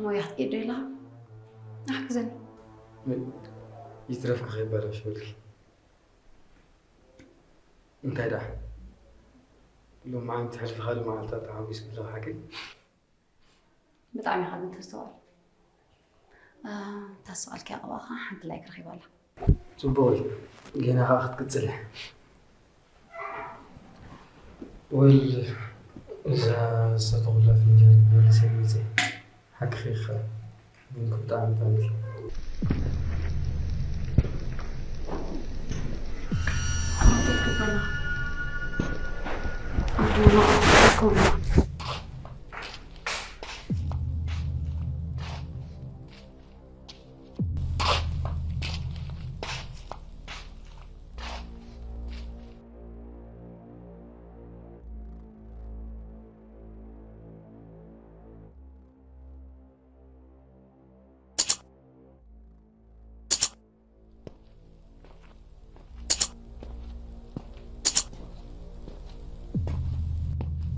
ሞያ ክትቀይድ ዶ ኢልካ? ኣሕግዘኒ። ይትረፍኪ ከይበላሸወልኪ። እንታይ ደኣ ሎማዓንቲ ሕልፊ ካልእ መዓልታት ተሓጒስኪ ኣለኺ ሓቀይ? ብጣዕሚ ኢኻ ግን ተስተውዕል። ኣታ ስቕ ኢልካ ቀባእኻ ሓንቲ ላይክ ረኺባ ኣላ። ጽቡቕ እዩ። ጌና ከኣ ክትቅጽል እያ። ወል እዛ ዝሰተኹላ ፍንጃል መሊሰ መጽእ። ሓቅኺ ኢኻ። ግን ብጣዕሚ ብጣዕሚ